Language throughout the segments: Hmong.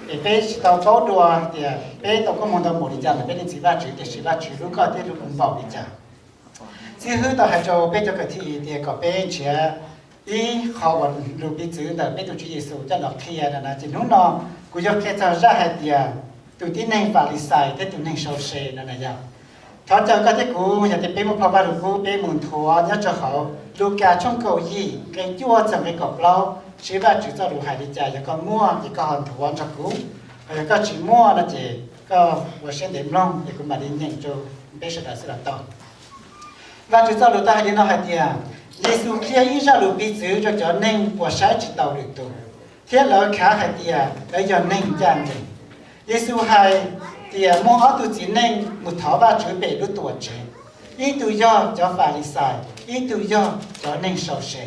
es peb tsis tau paub dua tias peb tau koob hmoov ntau npaum li cas ntawm peb leej txiv Vajtswv, tiam sis Vajtswv hlub koj thiab hlub kuv npaum li cas. Xib hwb tau hais rau peb cov kwv tij tias kom peb nrhiav ib qho uas lus piv txwv ntawm peb tus Tswv Yexus coj los qhia no na. Ces hnub no kuv yuav qhia txog zaj hais tias tus tib neeg Falixais thiab tus neeg sau se no na yog. Thov caw koj thiab kuv yog tias peb muaj phau Vajluskub peb mus nthuav nyob rau hauv Lukas tshooj kaum yim nqe cuaj txog nqe kaum plaub, seb Vajtswv txoj lus hais li cas. Yog koj muaj ces koj ho nthuav nrog kuv, ho yog koj tsis muaj no ces koj ua siab ntev mloog ces kuv mam li nyeem rau peb sawv daws xwb los tau. Vajtswv txoj lus tau hais li no hais tias, Yexus qhia ib zaj lus piv txwv rau cov neeg uas saib tsis taus lwm tus, thiab lawv khav hais tias lawv yog neeg ncaj ncees. Yexus hais tias muaj ob tug txiv neej mus thov Vajtswv pem lub tuam tsev, ib tug yog cov Falixais, ib tug yog cov neeg sau se.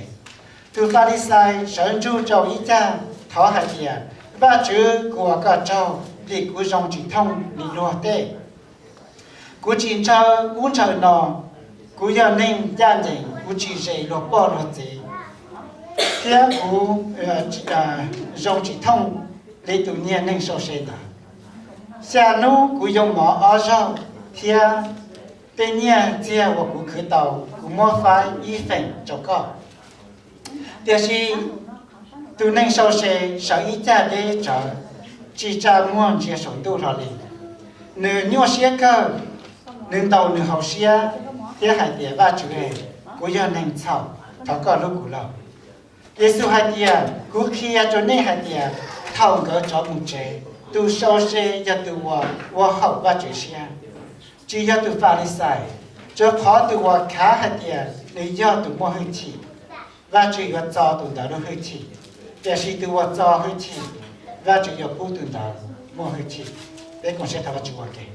Tus Falixais sawv ntsug rau ib cag thov hais tias, Vajtswv, kuv ua koj tsaug vim kuv zoo tsis thooj li luag tej. Kuv tsis ntshaw ub ntshaw no, kuv yog neeg ncaj ncees, kuv tsis zes luag poj luag txiv, thiab kuv zoo tsis thooj li tus niag neeg sau se ntawd. Xya hnub kuv yoo mov ob zaug, thiab tej nyiaj txiag uas kuv khwv tau, kuv muab faib ib feem rau koj. Tiam sis tus neeg sau se sawv ib cag deb tsawv, tsis tsa muag ntsia saum ntuj hlo li. Nws nyuaj siab kawg, nws ntaus nws hauv siab thiab hais tias, Vajtswv, kuv yog neeg txhaum, thov koj hlub kuv lauj. Yexus hais tias, Kuv qhia rau nej hais tias, thaum nkawd rov mus tsev, tus sau se yog tus uas ua haum Vajtswv siab, tsis yog tus Falixais. Rau qhov tus uas khav hais tias nws yog tus muaj hwj chim, Vajtswv yuav txo tus ntawd lub hwj chim, tiam sis tus uas txo hwj chim, Vajtswv yuav pub tus ntawd muaj hwj chim. Peb koom siab thov Vajtswv ua ke.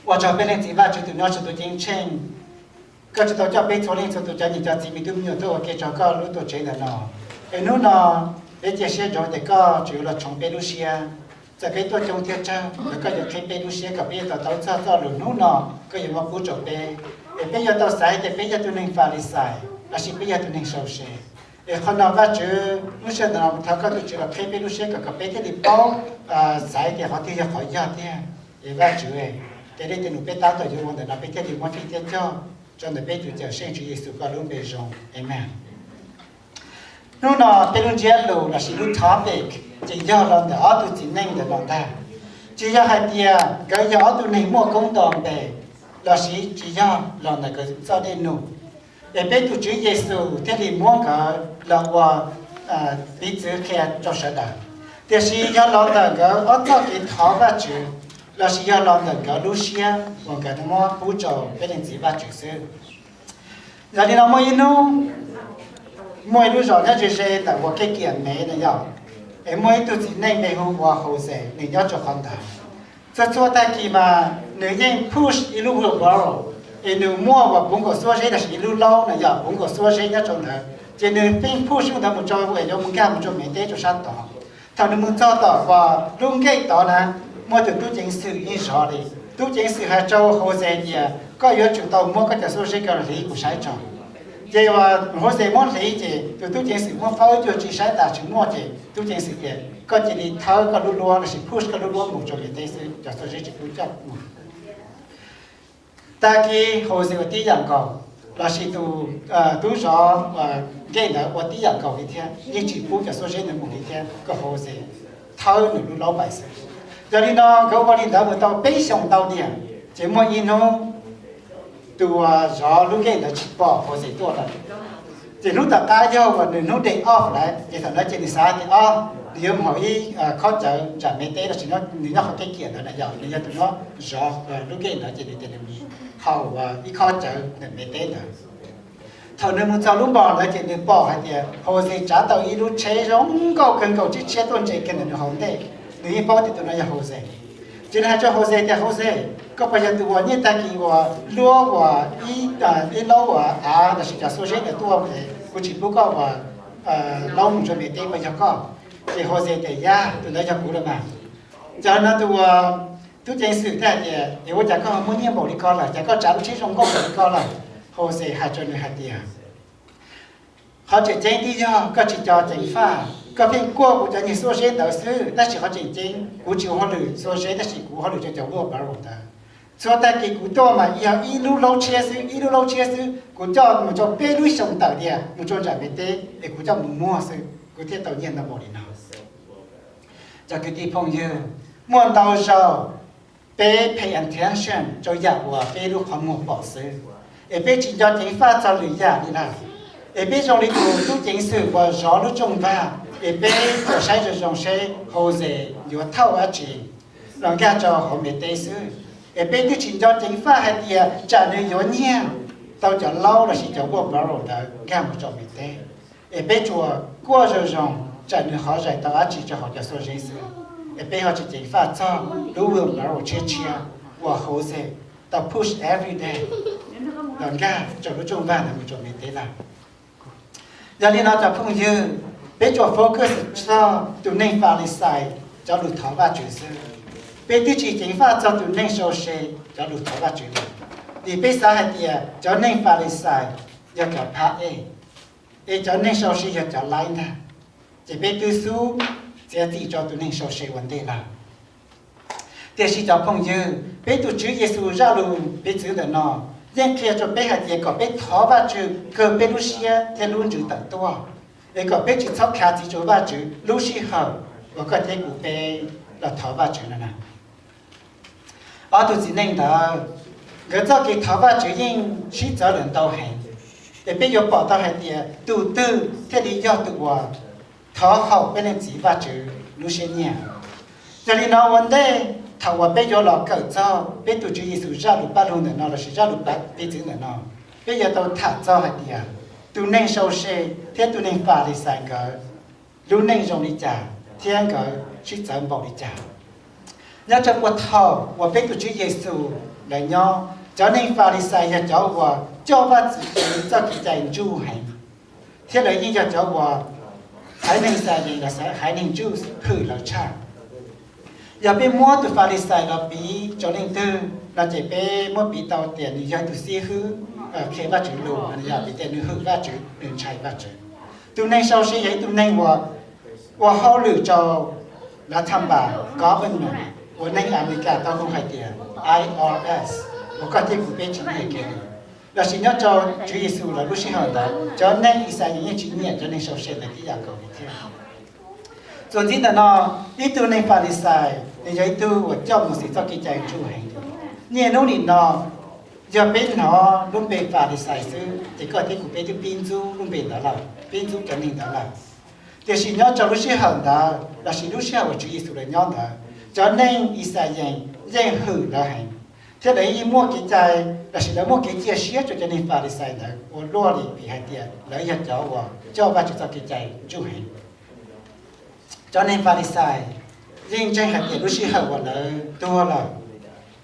Ua tsaug peb Leej Txiv Vajtswv tus nyob saum ntuj ceeb tsheej, koj tsis tau coj peb txhua leej txhua tus cov niam cov txiv me tub me nyuam tuaj ua ke rau koj lub tuam tsev ntawm no. Es hnub no peb cia siab ntsoov tias koj tseem yuav los tshoov peb lub siab. Txawm peb tuaj coob thiab tsawg los koj yuav qhib peb lub siab kom peb yuav to taub txog txoj lus hnub no koj yuav muab pub rau peb. Es peb yuav tau xav tias peb yog tus neeg Falixais lossis peb yog tus neeg sau se. Es qhov no Vajtswv, lub sij hawm ntawm no thov koj tus Tswv los qhib peb lub siab kom kom peb thiaj li paub xav tias qhov twg yog qhov yog tiag. Es Vajtswv, ces leej twg num peb tab tom yuav ua ntawm no peb thiaj li muab fij thiab cog rau ntawm peb tus Cawmseej Tswv Yexus koj lub npe zoo, amees. Hnub no peb lub ntsiab lus lossis lub topic ces yog los ntawm ob tug txiv neej ntawm no ntag. Tsis yog hais tias nkawd yog ob tug neeg muaj koob nto npe, lossis tsis yog los ntawm nkawd txoj dej num, es peb tus Tswv Yexus thiaj li muab nkawd los ua piv txwv qhia rau sawv daws. Tiam sis yog los ntawm nkawd ob txoj kev thov Vajtswv, lossis yog los ntawm nkawd lub siab uas nkawd muab pub rau peb Leej Txiv Vajtswv xwb. Yog li no muaj ib hnub, muaj ib lub zos nyob ze ze ntawm uas kev kiam mev na yog, es muaj ib tug txiv neej npe hu ua Hauxes, nws nyob rau qhov ntawd. Txhua txhua tag kis mas nws yeej push ib lub wheelbarrow, es nws muaj uas puv nkaus xuab zeb lossis ib lub laub na yog puv nkaus xuab zeb nyob rau ntawd, ces nws pheej push lub ntawd mus rau uas yuav mus nkag mus rau mev teb rau sab tod. Thaum nws mus txog tom uas lub nkeej tod na, muaj tus tub ceev xwm yeej zov li. Tub ceev xwm hais rau Hauxes tias, Koj yuav tsum tau muab koj cov xuab zeb ko hliv kuv saib tso. Ces uas Hauxes muab hliv ces tus tub ceev xwm muab faib cuag tsis saib tas tsis muaj ces tub ceev xwm tias, Koj cia li thawb koj lub luab lossis push koj lub luab mus rau mev teb xwb, cov xuab zeb tsis pub coj mus. Tag kis Hauxes ua tib yam nkaus, lossis tus tub zov nkeej ntawd ua tib yam nkaus li thiab, yeej tsis pub cov xuab zeb ntawd mus li thiab, kom Hauxes thawb nws lub laub pais xwb. Yog li no nkawd ua li ntawd mus tau peb xyoos ntau tiam, ces muaj ib hnub tus uas zov lub nkeej ntawd tsis pom Hauxes tuaj lawm. Ces hnub tom qab yog uas nws hnub day off lawm, ces thaum ntawd ces nws xav tias, Ob, nws yuav mus haus ib khob cawv nram mev teb lossis nws nyob qhov kev kiam ntawd na yog, nws yog tus nyob zov lub nkeej ntawd ces nws tias nws mus haus ib khob cawv ntawm mev teb ntawd. Thaum nws mus txog lub npog ntawd ces nws pom hais tias Hauxes tsav tau ib lub tsheb zoo nkauj kawg nkaus tshiab tshiab tuaj ntse kiag ntawm nws hauv ntej. Nws yeej paub tias tus no yog Hauxes. Ces nws hais rau Hauxes tias, Hauxes, koj puas yog tus uas niaj tag kis uas luab uas ib laub uas av lossis cov xuab zeb ntawd tuaj es kuv tsis pub koj uas laub mus rau mev teb, puas yog koj? Ces Hauxes tias, Yog, tus ntawd yog kuv los mas. Ces no tus uas tub ceev xwm thiaj hais tias, Es ua cas koj ho muaj nyiaj npaum li ko lawm, cas koj tsav lub tsheb zoo nkauj npaum li ko lawm? Hauxes hais rau nws hais tias, Qhov tseem ceeb twb yog koj tsis co ceev faj, Koj pheej kuaj kuv cov niag xuab zeb ntawd xwb, tab sis qhov tseem ceeb kuv tsis ua hauj lwm xuab zeb, tab sis kuv ua hauj lwm rau cov wheelbarrow ntawd. Txhua tag kis kuv tuaj mas yog ib lub laub tshiab xwb, ib lub laub tshiab xwb, kuv coj mus rau peb lub xyoo tawm tias mus rau nram Mes Teb es kuv coj mus muag xwb, kuv thiaj tau nyiaj ntau npaum li no. Cov kwv tij phooj ywg, muaj ntau zaus peb pay attention rau yam uas peb lub qhov muag pom xwb, es peb tsis nco ceev faj txog lwm yam li lawm. Es peb zoo li tus tub ceev xwm uas zov lub rooj vag, es peb tsuas saib zoo zoo seb Jose yuav thauj dab tsi los nkag rau hauv Mes Teb xwb. Es peb twb tsis nco ceev faj hais tias tsam nws yuav nyiag tau cov laub lossis cov wheelbarrow ntawd nkag mus rau Mes Teb. Es peb tsuas kuaj zoo zoo tsam nws ho zais tau dab tsi rau hauv cov xuab zeb xwb. Es peb ho tsis ceev faj txog lub wheelbarrow tshiab tshiab uas Jose tau push every day los nkag rau lub rooj vag ntawd mus rau Mes Teb lawm. Yog li no cov phooj ywg, peb tsuas focus txog tus neeg Falixais cov lus thov Vajtswv xwb. Peb twb tsis ceev faj txog tus neeg sau se cov lus thov Vajtswv lawm, vim peb xav hais tias cov neeg Falixais yog cov phab ej, es cov neeg sau se yog cov laib ntag. Ces peb twb xub txiav txim rau tus neeg sau se ua ntej lawm. Tiam sis cov phooj ywg, peb tus Tswv Yexus zaj lus piv txwv ntawm no yeej qhia rau peb hais tias kom peb thov Vajtswv kawg peb lub siab thiab lub ntsws tawm tuaj, es kom peb tsis txhob khav txiv rau Vajtswv lub sij hawm uas koj thiab kuv peb los thov Vajtswv no na. Ob tug txiv neej ntawd, nkawd txoj kev thov Vajtswv yeej sib txawv lawm ntau heev, es peb yuav pom tau hais tias tus twg thiaj li yog tus uas thov haum peb leej txiv Vajtswv lub siab nyiam. Yog li no ua ntej, thaum uas peb yuav los kawm txog peb tus Tswv Yexus zaj lus paj lug ntawm no lossis zaj lus piv txwv ntawm no, peb yuav tau tham txog hais tias tus neeg sau se thiab tus neeg Falixais nkawd lub neej zoo li cas thiab nkawd sib txawv npaum li cas. Nyob rau puag thaum uas peb tus Tswv Yexus lawv nyob, cov neeg Falixais yog cov uas coj Vajtswv txoj kev cai ntsuj heev, thiab lawv yeej yog cov uas haiv neeg Xas Yees los haiv neeg Jews hwm lawv tshaj. Yog peb muab tus Falixais los piv rau leej twg no ces peb muab piv tau tias nws yog ib tug xib hwb qhia Vajtswv lus, yog piv tias nws hwm Vajtswv, nws ntshai Vajtswv. Tus neeg sau se yog ib tug neeg uas ua hauj lwm rau lav thaj npas government uas neeg Amelikas tau hu hais tias I R S, uas koj thiab kuv peb tsis nyiam kiag li. Lossis nyob rau Tswv Yexus lawv lub sij hawm ntawd, cov neeg Yixalayees yeej tsis nyiam cov neeg sau se ntawd tib yam nkaus li thiab. Txuas ntxiv ntawm no, ib tug neeg Falixais nws yog ib tug uas coj Mauxes txoj kev cai ntsuj heev. Niaj hnub nim no, yog peb hnov lub npe Falixais xwb ces koj thiab kuv peb twb pib ntxub lub npe ntawd lawm, pib ntxub cov neeg ntawd lawm. Tiam sis nyob rau lub sij hawm ntawd lossis lub sij hawm uas Tswv Yexus lawv nyob ntawd, cov neeg Yixalayees yeej hwm lawv heev, thiab lawv yeej muaj kev cai lossis lawv muaj kev cia siab rau cov neeg Falixais ntawd ua luaj li, vim hais tias lawv yog cov uas coj Vajtswv txoj kev cai ntsuj heev. Cov neeg Falixais yeej ntseeg hais tias lub sij hawm uas lawv tuag lawm,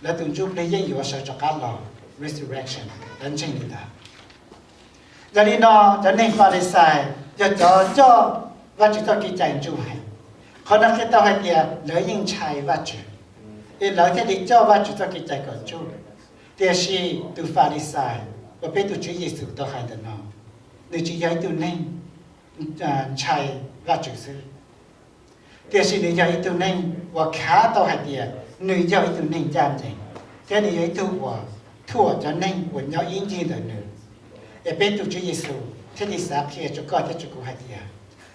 lawv tus ntsuj plig yeej yuav sawv rov qab los, resurrection, lawv ntseeg li ntawd. Yog li no, cov neeg Falixais yog cov coj Vajtswv txoj kev cai ntsuj heev. Qhov no qhia tau hais tias lawv yeej ntshai Vajtswv, es lawv thiaj li coj Vajtswv txoj kev cai kom ntsuj. Tiam sis tus Falixais uas peb tus Tswv Yexus tau hais ntawm no, nws tsis yog ib tug neeg ntshai Vajtswv xwb, tiam sis nws yog ib tug neeg uas khav tau hais tias nws yog ib tug neeg ncaj ncees, thiab nws yog ib tug uas thuam cov neeg uas nyob ib ncig ntawm nws. Es peb tus Tswv Yexus thiaj li xav qhia rau koj thiab rau kuv hais tias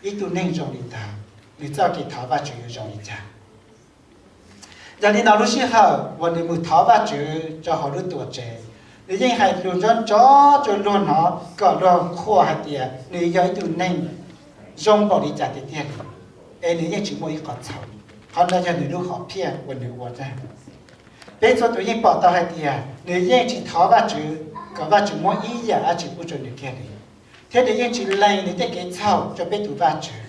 ib tug neeg zoo li ntawd, nws txoj kev thov Vajtswv yuav zoo li cas. Yog li no lub sij hawm uas nws mus thov Vajtswv rau hauv lub tuam tsev, nws yeej hais lus nrov nrov rau luag hnov kom luag qhuas hais tias nws yog ib tug neeg zoo npaum li cas tiag tiag li, es nws yeej tsis muaj ib qho txhaum. Qhov no yog nws lub hom phiaj uas nws ua tag. Peb txhua tus yeej pom tau hais tias nws yeej tsis thov Vajtswv kom Vajtswv muab ib yam dab tsi pub rau nws kiag li, thiab nws yeej tsis lees nws tej kev txhaum rau peb tus Vajtswv.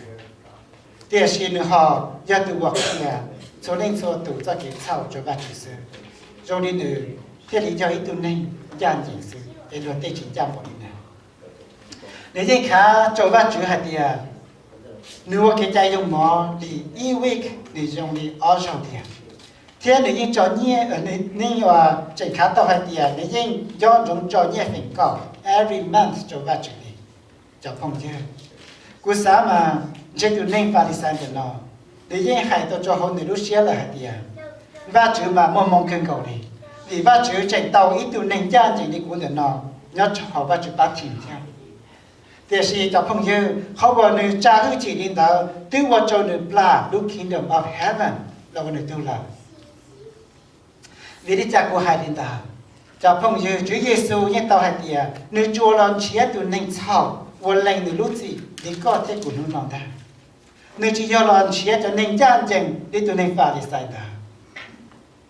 Tiam sis nws ho yog tus uas qhia txhua leej txhua tus txoj kev txhaum rau Vajtswv xwb, zoo li nws thiaj li yog ib tug neeg ncaj ncees xwb, es luag tej tsis ncaj npaum li nws. Nws yeej khav rau Vajtswv hais tias nws ua kev cai yoo mov li ib week nws zoo li ob zaug tiag, thiab nws yeej tso nyiaj, nws yeej tseem khav tau hais tias nws yeej nco ntsoov tso nyiaj feem kaum every month rau Vajtswv li. Cov phooj ywg, kuv xav mas Ntshe tus neeg Falixais ntawm no, nws yeej hais tau rau hauv nws lub siab lawm hais tias, Vajtswv mas muaj hmoo kawg nkaus li, vim Vajtswv tseem tau ib tug neeg ncaj ncees li kuv ntawm no nyob rau hauv Vajtswv pab thim thiab. Tiam sis cov phooj ywg, qhov uas nws tsa hwj chim li ntawd twb ua rau nws plam lub kingdom of heaven los ua nws tug lawm. Vim li cas kuv hais li ntawd? Cov phooj ywg, Tswv Yexus yeej tau hais tias nws tsuas los nrhiav tus neeg txhaum uas lees nws lub txim li koj thiab kuv hnub no ntag. Nws tsis yog los nrhiav cov neeg ncaj ncees li tus neeg Falixais ntawd,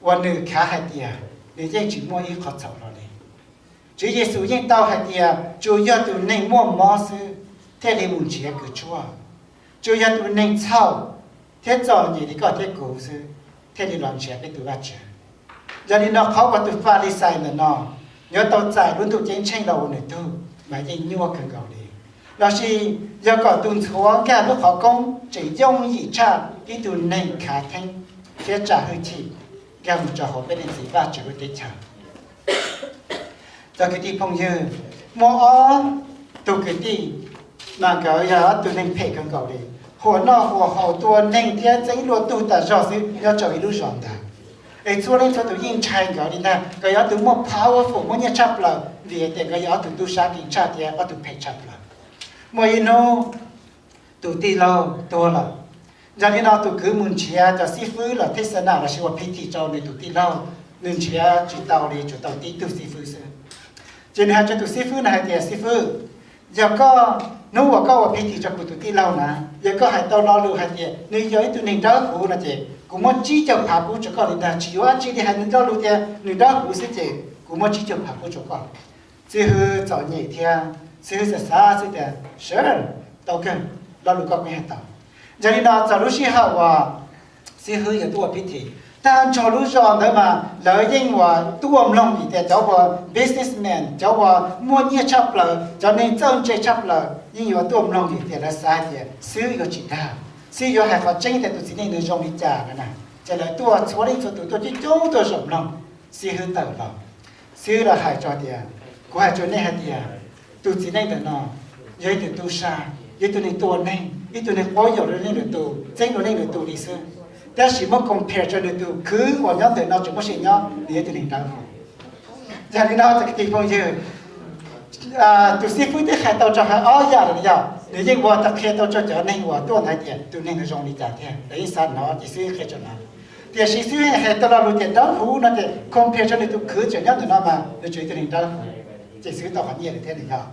uas nws khav hais tias nws yeej tsis muaj ib qho txhaum hlo li. Tswv Yexus yeej tau hais tias tsuas yog tus neeg muaj mob xwb thiaj li mus nrhiav kws tshuaj. Tsuas yog tus neeg txhaum thiab txom nyem li koj thiab kuv xwb thiaj li los nrhiav peb tus Vajtswv. Yog li no qhov uas tus Falixais ntawm no yuav tau txais lub ntuj ceeb tsheej los ua nws tug mas yeej nyuaj kawg nkaus li. Lossis yog kom tus ntxhuav nkag lub qhov koob tseem yooj yim tshaj ib tug neeg khav theeb thiab tsa hwj chim nkag mus rau hauv peb leej txiv Vajtswv lub teb chaws. Cov kwv tij phooj ywg, muaj ob tug kwv tij mas nkawd yog ob tug neeg phem kawg nkaus li, huam noj huam haus tua neeg thiab txeeb luaj tug tas zog xwb nyob rau ib lub zos ntawd. Es txhua leej txhua tus yeej ntshai nkawd li ntag, nkawd yog ob tug muaj powerful, muaj nyiaj tshaj plaws vim tias nkawd yog ob tug tub sab kev tshaj thiab ob tug phem tshaj plaws. Muaj ib hnub tus tij laug tuag lawm. Yog li no tus kwv mus nrhiav cov xib fwb los thej xa nas lossis ua phi thim rau nws tus tij laug, nws nrhiav tsis tau li, tsuas tau tib tug xib fwb xwb. Ces nws hais rau tus xib fwb no hais tias, Xib fwb, yog koj, hnub uas koj ua phi thim rau kuv tus tij laug na, yog koj hais tau lo lus hais tias nws yog ib tug neeg dawb huv no ces kuv muab tsib caug phav pub rau koj li ntag, tsis yuav dab tsi li, hais lo lus tias nws dawb huv xwb ces kuv muab tsib caug phav pub rau koj. Xib hwb txom nyem thiab xib hwb xav xav xwb tias, Sure, tau kawg, lo lus koj kuv hais tau. Yog li no txog lub sij hawm uas xib hwb yuav tuaj ua phi thim, tag nrho lub zos ntawd mas lawv yeej uas tuaj mloog vim tias cov uas businessman, cov uas muaj nyiaj tshaj plaws, cov neeg txawj ntse tshaj plaws yeej yuav tuaj mloog vim tias lawv xav hais tias xib hwb yuav tsis dag, xib hwb yuav hais qhov tseeb tias tus txiv neej nws zoo li cas no na. Ces lawv tuaj txhua leej txhua tus tuaj coob coob tuaj zaum mloog xib hwb tawm los. Xib hwb los hais rau tias, Kuv hais rau nej hais tias tus txiv neej ntawm no yog ib tug tub sab, yog ib tug neeg tua neeg, ib tug neeg quab yaum dua neeg lwm tus, txeeb dua neeg lwm tus li xwb. Tab sis muab compare rau nws tus kwv uas nyob ntawm no tseem muaj sia nyob, nws yog ib tug neeg dawb huv. Yog li no cov kwv tij phooj ywg, tus xib fwb twb hais tau rau hais ob yam lawm yog nws yeej ua tau qhia tau rau cov neeg uas tuaj ntawd tias tus neeg ntawd zoo li cas thiab lawv yeej xav hnov ces xib hwb qhia rau lawv. Tiam sis xib hwb hais tau lo lus tias dawb huv no ces compare rau nws tus kwv tseem nyob ntawm no mas nws tseem yog ib tug neeg dawb huv, ces xib hwb tau qhov nyiaj lawm thiab nws yog.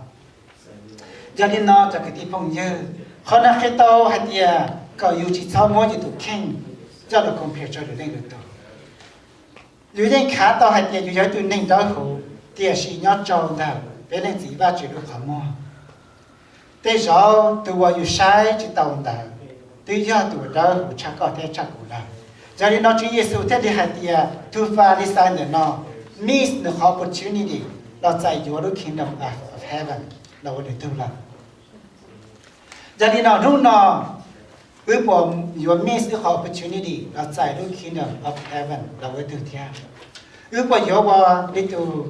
Yog li no cov kwv tij phooj ywg, qhov no qhia tau hais tias kom yus tsis txhob muab yus tus kheej coj los compare rau lwm leej lwm tus. Yus yeej khav tau hais tias yus yog ib tug neeg dawb huv, tiam sis nyob rau ntawm peb Leej Txiv Vajtswv lub qhov muag, tej zaum tus uas yus saib tsis taus ntawd twb yog tus uas dawb huv tshaj koj thiab tshaj kuv lawm. Yog li no Tswv Yexus thiaj li hais tias tus Falixais ntawm no miss nws qhov opportunity los txais yuav lub Kingdom of, of Heaven los ua nws tug lawm. Yog li no hnub no wb puas yuav miss wb qhov opportunity los txais lub Kingdom of Heaven los ua wb tug thiab? Wb puas yuav ua li tus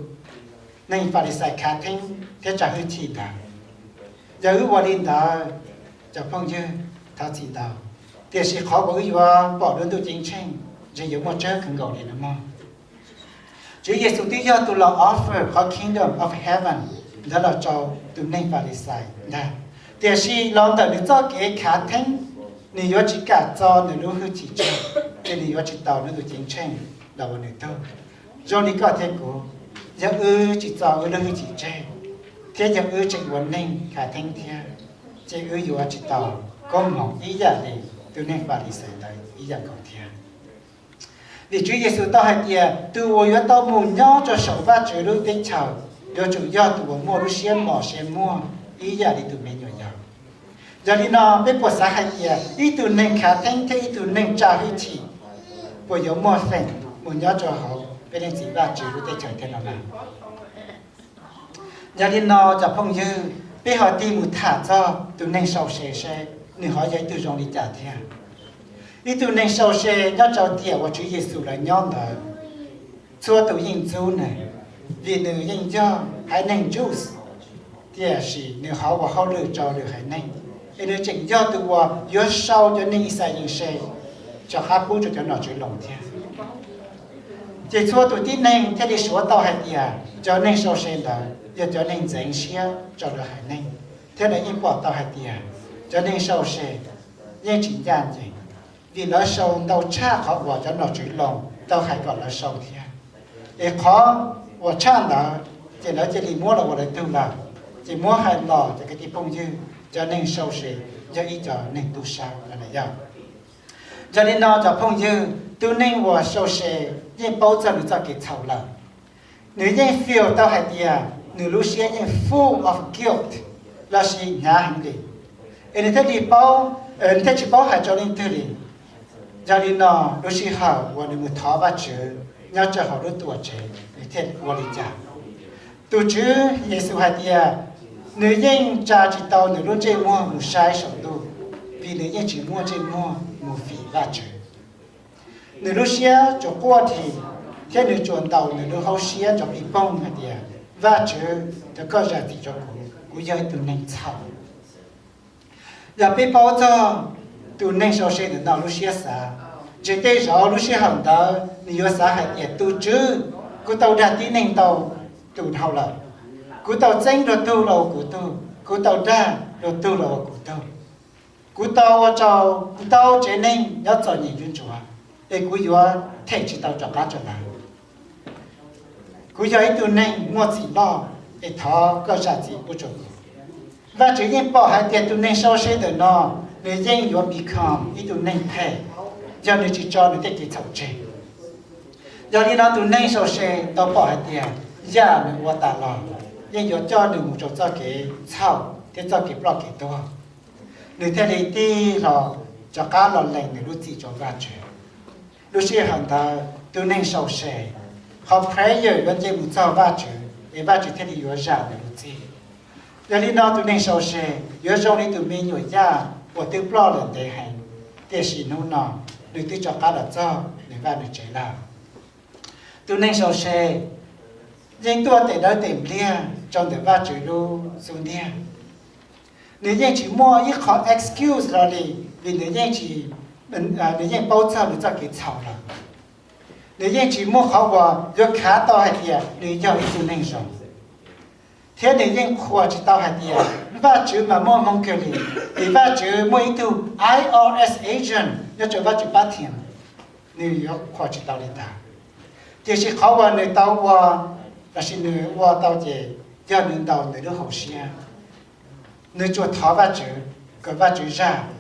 neeg Falixais khav theeb thiab tsa hwj chim ntawd? Yog wb ua li ntawd, cov phooj ywg, thov txim ntau, tiam sis qhov uas wb yuav pom lub ntuj ceeb tsheej ntshe yuav muaj tsawg kawg nkaus li no mog. Tswv Yexus twb yog tus los offer qhov Kingdom of Heaven ntawd los rau tus neeg Falixais ntag, tiam sis los ntawm nws txoj kev khav theeb, nws yuav tsis kam txo nws lub hwj chim tseg, ces nws yuav tsis tau lub ntuj ceeb tsheej los ua nws tug. Zoo li koj thiab kuv, yog wb tsis txo wb lub hwj chim tseg, thiab yog wb tseem ua neeg khav theeb thiab, ces wb yuav tsis tau koob hmoov ib yam li tus neeg Falixais ntawd ib yam nkaus thiab. Vim Tswv Yexus tau hais tias tus uas yuav tau mus nyob rau saum Vajtswv lub teb chaws yuav tsum yog tus uas muaj lub siab mos siab muag ib yam li tus me nyuam yaus. Yog li no peb puas xav hais tias ib tug neeg khav theeb thiab ib tug neeg tsa hwj chim puas yuav muaj feem mus nyob rau hauv peb Leej Txiv Vajtswv lub teb chaws thiab no na? Yog li no cov phooj ywg, peb ho tig mus tham txog tus neeg sau se seb nws ho yog ib tug zoo li cas thiab. Ib tug neeg sau se nyob rau tiam uas Tswv Yexus lawv nyob ntawd, txhua tus yeej ntxub nws, vim nws yeej yog haiv neeg Jews, tiam sis nws ho ua hauj lwm rau lwm haiv neeg. es nws tseem yog tus uas yuav sau cov neeg Ixayees se rov qab pub rau cov nom tswv Loos thiab. Ces txhua tus tib neeg thiaj li suav tau hais tias cov neeg sau se ntawd yog cov neeg ntxeev siab rau lawv haiv neeg, thiab lawv yeej pom tau hais tias cov neeg sau se yeej tsis ncaj ncees, vim lawv sau ntau tshaj qhov uas cov nom tswv Loos tau hais kom lawv sau thiab. Es qhov uas tshaj ntawd ces lawv cia li muab los ua lawv tug lawm, ces muab hais los cov kwv tij phooj ywg, cov neeg sau se yog ib co neeg tub sab no yog. Yog li no cov phooj ywg, tus neeg uas sau se yeej paub txog nws txoj kev txhaum lawm. Nws yeej feel tau hais tias nws lub siab yeej full of guilt lossis hnyav heev li, es nws thiaj li paub, nws thiaj tsis paub hais rau leej twg li. Yog li no, lub sij hawm uas nws mus thov Vajtswv nyob rau hauv lub tuam tsev, nws thiaj ua li cas? Tus Tswv Yexus hais tias nws yeej tsa tsis tau nws lub ntsej muag mus saib saum ntuj, vim nws yeej tsis muaj ntsej muag mus fim Vajtswv. Nws lub siab tsuas quaj dhi, thiab nws tsuas ntaus nws lub hauv siab ntsoov pij poog hais tias, Vajtswv, thov koj zam txim rau kuv, kuv yog ib tug neeg txhaum. Yog peb paub txog tus neeg sau se ntawm no lub siab xav, ntshe tej zaum lub sij hawm ntawd nws yuav xav hais tias, tus Tswv, kuv tau dag tib neeg ntau tus dhau lawm, kuv tau txeeb luag tug los ua kuv tug, kuv tau dag luag tug los ua kuv tug, kuv tau ua rau ntau tsev neeg nyob txom nyem ntsuav, es kuv yuav them tsis tau rov qab rau lawv. Kuv yog ib tug neeg muaj txim loj, es thov koj zam txim pub rau kuv. Vajtswv yeej pom hais tias tus neeg sau se ntawm no, nws yeej yuav become ib tug neeg phem, yog nws tsis tso nws tej kev txhaum tseg. Yog li no tus neeg sau se tau pom hais tias yam nws ua tas los yeej yuav coj nws mus rau txoj kev txhaum thiab txoj kev ploj kev tuag. Nws thiaj li tig hlo rov qab los lees nws lub txim rau Vajtswv. Lub sij hawm ntawd tus neeg sau se, qhov prayer yuav nce mus txog Vajtswv, es Vajtswv thiaj li yuav zam nws lub txim. Yog li no tus neeg sau se yuav zoo li tus me nyuam yaj uas twb ploj lawm ntev heev, tiam sis hnub no nws twb rov qab los txog nws vaj nws tsev lawm. Tus neeg sau se yeej tuaj tes dawb tes npliag rau ntawm Vajtswv lub xub ntiag. Nws yeej tsis muaj ib qho excuse los li, vim nws yeej tsis, nws yeej paub txog nws txoj kev txhaum lawm. Nws yeej tsis muaj qhov uas yuav khav tau hais tias nws yog ib tug neeg zoo. Thiab nws yeej qhuas tsis tau hais tias Vajtswv mas muaj hmoo kawg li, vim Vajtswv muaj ib tug I R S agent nyob rau Vajtswv pab thiam, nws yuav qhuas tsis tau li ntawd. Tiam sis qhov uas nws tau ua, lossis nws ua tau ces yog nws ntaus nws lub hauv siab, nws tsuas thov Vajtswv kom Vajtswv zam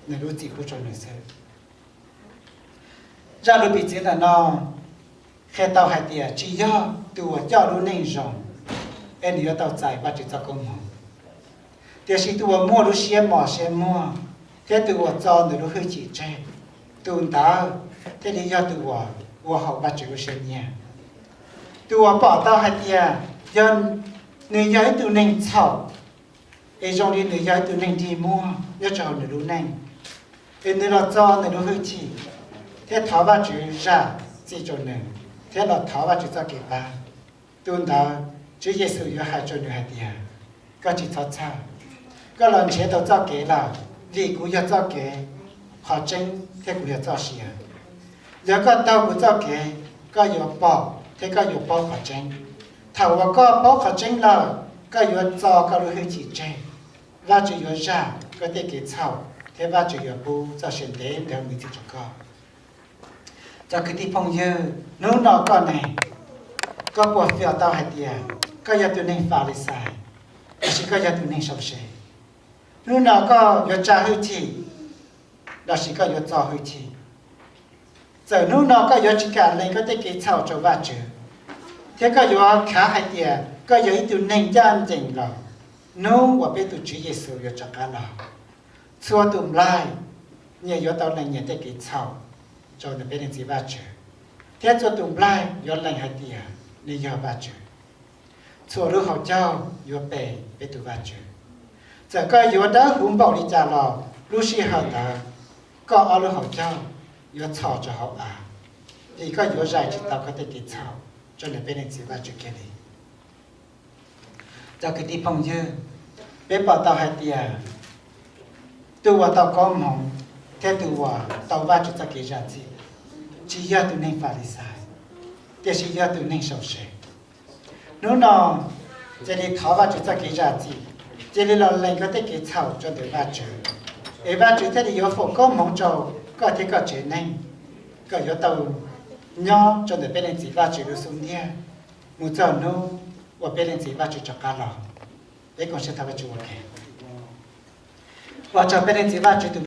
nws lub txim pub rau nws xwb. Zaj lus piv txwv ntawm no qhia tau hais tias tsis yog tus uas coj lub neej zoo es nws yuav tau txais Vajtswv txoj koob hmoov, tiam sis tus uas muaj lub siab mos siab muag thiab tus uas txo nws lub hwj chim tseg, tus ntawd thiaj li yog tus uas ua haum Vajtswv lub siab nyiam. Tus uas pom tau hais tias yog nws yog ib tug neeg txhaum, es zoo li nws yog ib tug neeg dig muag nyob rau hauv nws lub neej, es nws los txo nws lub hwj chim thiab thov Vajtswv zam txim rau nws, thiab los thov Vajtswv txoj kev pab, tus ntawd Tswv Yexus yuav hais rau nws hais tias, koj tsis txhob txhawj, koj los nrhiav tau txoj kev lawm, vim kuv yog txoj kev, qhov tseeb thiab kuv yog txoj sia. Yog koj taug kuv txoj kev, koj yuav pom thiab koj yuav paub qhov tseeb. Thaum uas koj paub qhov tseeb lawm, koj yuav txo koj lub hwj chim tseg. Vajtswv yuav zam koj tej kev txhaum thiab Vajtswv yuav pub txoj sia ntev ntev mus txim rau koj. Cov kwv tij phooj ywg, hnub no koj ne, koj puas feel tau hais tias koj yog tus neeg Falixais, lossis koj yog tus neeg sau se? Hnub no koj yuav tsa hwj chim, lossis koj yuav txo hwj chim? Txawm hnub no koj yuav tsis kam lees koj tej kev txhaum rau Vajtswv, thiab koj yuav khav hais tias koj yog ib tug neeg ncaj ncees los, hnub uas peb tus Tswv Yexus yuav rov qab los, txhua tus nplaig nyias yuav tau lees nyias tej kev txhaum rau ntawm peb Leej Txiv Vajtswv, thiab txhua tus nplaig yuav lees hais tias nws yog Vajtswv. Txhua lub hauv caug yuav pe peb tus Vajtswv. Txawm koj yuav dawb huv npaum li cas los lub sij hawm ntawd, koj ob lub hauv caug yuav txhos rau hauv av, vim koj yuav zais tsis tau koj tej kev txhaum rau ntawm peb Leej Txiv Vajtswv kiag li. Cov kwv tij phooj ywg, peb pom tau hais tias Tus uas tau koob hmoov thiab tus uas tau Vajtswv txoj kev zam txim tsis yog tus neeg Falixais, tiam sis yog tus neeg sau se. Hnub no cia li thov Vajtswv txoj kev zam txim, cia li los lees koj tej kev txhaum rau ntawm Vajtswv, es Vajtswv thiaj li yuav foom koob hmoov rau koj thiab koj tsev neeg, kom yuav tau nyob rau ntawm peb Leej Txiv Vajtswv lub xub ntiag mus txog hnub uas peb Leej Txiv Vajtswv rov qab los. Peb koom siab thov Vajtswv ua ke. Ua tsaug peb Leej Txiv Vajtswv tus